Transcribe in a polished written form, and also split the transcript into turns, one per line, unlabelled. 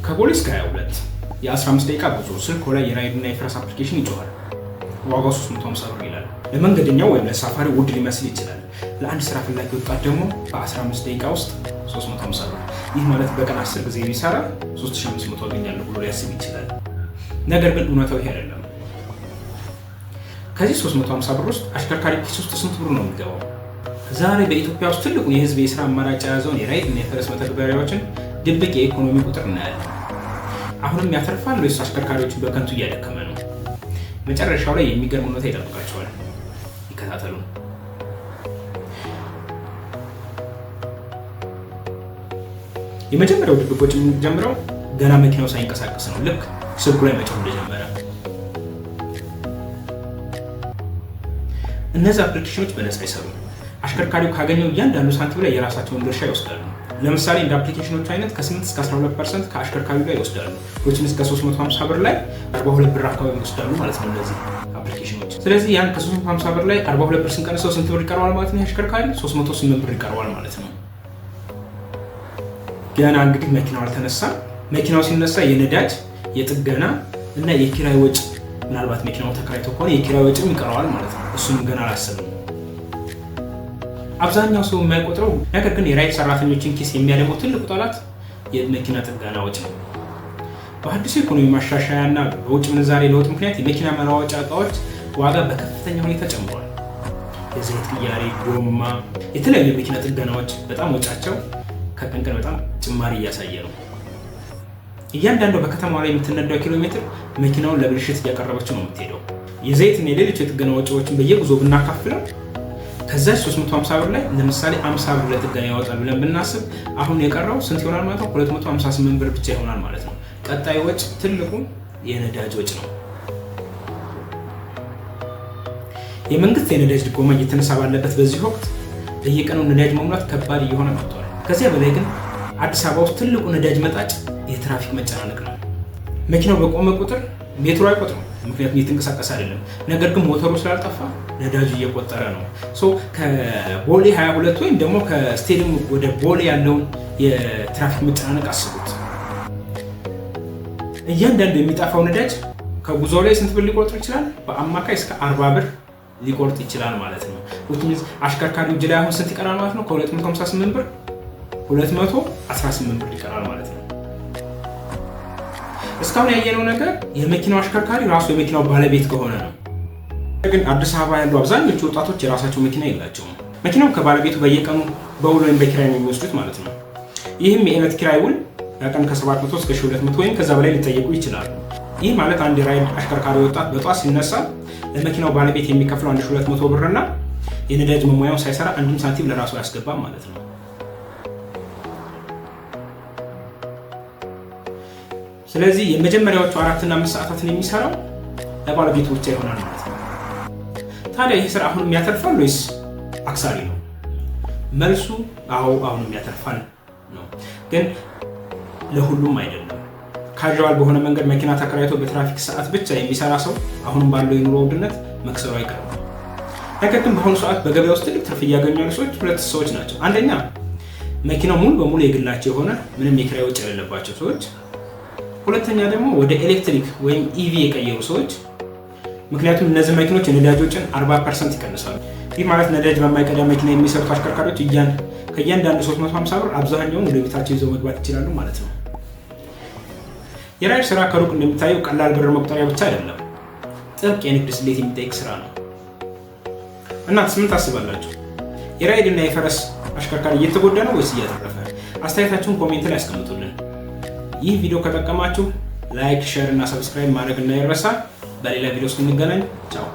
ከቦሌ እስከ 22 የ15 ደቂቃ ጉዞ፣ ስልኮ ላይ የራይድ እና የፈረስ application ይጮኋል። ዋጋው 350 ብር ይላል። ለመንገደኛው ወይም ለተሳፋሪ ውድ ሊመስል ይችላል። ለአንድ ስራ ፈላጊ ወጣት ደግሞ በ15 ደቂቃ ውስጥ 350 ብር። ይህ ማለት በቀን 10 ጊዜ ቢሰራ 3500 አገኛለሁ ብሎ ሊያስብ ይችላል። ነገር ግን እውነታው ይሄ አይደለም። ከዚህ 350 ብር ውስጥ አሽከርካሪ ኪስ ውስጥ ስንት ብር ነው የሚገባው? ዛሬ በኢትዮጵያ ውስጥ ትልቁን የህዝብ የስራ አማራጭ የያዘውን የራይድ እና የፈረስ መተግበሪያዎችን ድብቅ የኢኮኖሚ ቁጥር እናያለን። አሁንም ያተርፋል ወይስ አሽከርካሪዎችን በከንቱ እያደከመ ነው? መጨረሻው ላይ የሚገርም እውነታ ይጠብቃቸዋል። ይከታተሉ። የመጀመሪያው ድብቅ ወጪ የሚጀምረው ገና መኪናው ሳይንቀሳቀስ ነው። ልክ ስልኩ ላይ መጮህ እንደጀመረ። እነዚህ application ኖች በነፃ አይሰሩም። አሽከርካሪው ካገኘው እያንዳንዱ ሳንቲም ላይ የራሳቸውን ድርሻ ይወስዳሉ። ለምሳሌ እንደ application ኖቹ አይነት ከ8 እስከ 12% ከአሽከርካሪው ላይ ይወስዳሉ። Which means ከ350 ብር ላይ 42 ብር አካባቢ ይወስዳሉ ማለት ነው እነዚህ application ኖች። ስለዚህ ያን ከ350 ብር ላይ 42 ብር ስንቀንሰው ስንት ብር ይቀረዋል ማለት ነው? አሽከርካሪ 308 ብር ይቀረዋል ማለት ነው። ገና እንግዲህ መኪናው አልተነሳም። መኪናው ሲነሳ የነዳጅ፣ የጥገና እና የኪራይ ወጪ፣ ምናልባት መኪናው ተከራይቶ ከሆነ የኪራይ ወጪም ይቀረዋል ማለት ነው። እሱንም ገና አላሰብም። አብዛኛው ሰው የማይቆጥረው ነገር ግን የራይድ ሰራተኞችን ኪስ የሚያደመው ትልቁ ጠላት የመኪና ጥገና ወጪ ነው። በአዲሱ ኢኮኖሚ ማሻሻያ እና በውጭ ምንዛሬ ለውጥ ምክንያት የመኪና መለዋወጫ እቃዎች ዋጋ በከፍተኛ ሁኔታ ጨምሯል። የዘይት ቅያሬ፣ ጎማ፣ የተለያዩ የመኪና ጥገናዎች በጣም ወጫቸው ከቀን ቀን በጣም ጭማሪ እያሳየ ነው። እያንዳንዱ በከተማዋ ላይ የምትነዳው ኪሎ ሜትር መኪናውን ለብልሽት እያቀረበችው ነው የምትሄደው። የዘይትና የሌሎች የጥገና ወጪዎችን በየጉዞ ብናካፍለው ከዛች 350 ብር ላይ ለምሳሌ 50 ብር ለጥገና ያወጣል ብለን ብናስብ አሁን የቀረው ስንት ይሆናል ማለት ነው? 258 ብር ብቻ ይሆናል ማለት ነው። ቀጣዩ ወጪ ትልቁ የነዳጅ ወጪ ነው። የመንግስት የነዳጅ ድጎማ እየተነሳ ባለበት በዚህ ወቅት በየቀኑ ነዳጅ መሙላት ከባድ እየሆነ መጥቷል። ከዚያ በላይ ግን አዲስ አበባ ውስጥ ትልቁ ነዳጅ መጣጭ የትራፊክ መጨናነቅ ነው። መኪናው በቆመ ቁጥር ሜትሮ አይቆጥርም፣ ምክንያቱም እየተንቀሳቀሰ አይደለም። ነገር ግን ሞተሩ ስላልጠፋ ነዳጁ እየቆጠረ ነው። ከቦሌ 22 ወይም ደግሞ ከስቴዲየም ወደ ቦሌ ያለውን የትራፊክ መጨናነቅ አስቡት። እያንዳንዱ የሚጠፋው ነዳጅ ከጉዞ ላይ ስንት ብር ሊቆርጥ ይችላል? በአማካይ እስከ 40 ብር ሊቆርጥ ይችላል ማለት ነው። አሽከርካሪው እጅ ላይ አሁን ስንት ይቀራል ማለት ነው? ከ258 ብር 218 ብር ይቀራል ማለት ነው። እስካሁን ያየነው ነገር የመኪናው አሽከርካሪ ራሱ የመኪናው ባለቤት ከሆነ ነው። ግን አዲስ አበባ ያሉ አብዛኞቹ ወጣቶች የራሳቸው መኪና የላቸውም። መኪናው ከባለቤቱ በየቀኑ በውል ወይም በኪራይ ነው የሚወስዱት ማለት ነው። ይህም የዕለት ኪራይ ውል በቀን ከ700 እስከ 1200 ወይም ከዛ በላይ ሊጠየቁ ይችላሉ። ይህ ማለት አንድ የራይድ አሽከርካሪ ወጣት በጧት ሲነሳ ለመኪናው ባለቤት የሚከፍለው 1200 ብር እና የነዳጅ መሙያውን ሳይሰራ አንድም ሳንቲም ለራሱ አያስገባም ማለት ነው። ስለዚህ የመጀመሪያዎቹ 4 እና 5 ሰዓታትን የሚሰራው ለባለቤቱ ብቻ ይሆናል ማለት ነው። ታዲያ ይህ ስራ አሁንም ያተርፋል ወይስ አክሳሪ ነው? መልሱ አዎ፣ አሁንም ያተርፋል ነው። ግን ለሁሉም አይደለም። Casual በሆነ መንገድ መኪና ተከራይቶ በትራፊክ ሰዓት ብቻ የሚሰራ ሰው አሁንም ባለው የኑሮ ውድነት መክሰሩ አይቀርም። ነገር ግን በአሁኑ ሰዓት በገበያ ውስጥ ትልቅ ትርፍ እያገኙ ያሉ ሰዎች ሁለት ሰዎች ናቸው። አንደኛ መኪናው ሙሉ በሙሉ የግላቸው የሆነ፣ ምንም የኪራይ ወጪ የሌለባቸው ሰዎች፣ ሁለተኛ ደግሞ ወደ ኤሌክትሪክ ወይም EV የቀየሩ ሰዎች። ምክንያቱም እነዚህ መኪኖች የነዳጅ ወጪን 40% ይቀንሳሉ። ይህ ማለት ነዳጅ በማይቀዳ መኪና የሚሰሩት አሽከርካሪዎች ከእያንዳንዱ 350 ብር አብዛኛውን ወደ ቤታቸው ይዘው መግባት ይችላሉ ማለት ነው። የራይድ ስራ ከሩቅ እንደሚታየው ቀላል ብር መቁጠሪያ ብቻ አይደለም፣ ጥብቅ የንግድ ስሌት የሚጠይቅ ስራ ነው። እናንተስ ምን ታስባላችሁ? የራይድ እና የፈረስ አሽከርካሪ እየተጎዳ ነው ወይስ እያተረፈ? አስተያየታችሁን comment ላይ ያስቀምጡልን። ይህ ቪዲዮ ከጠቀማችሁ like፣ share እና subscribe ማድረግ እንዳይረሳ። በሌላ ቪዲዮ እስክንገናኝ ቻው።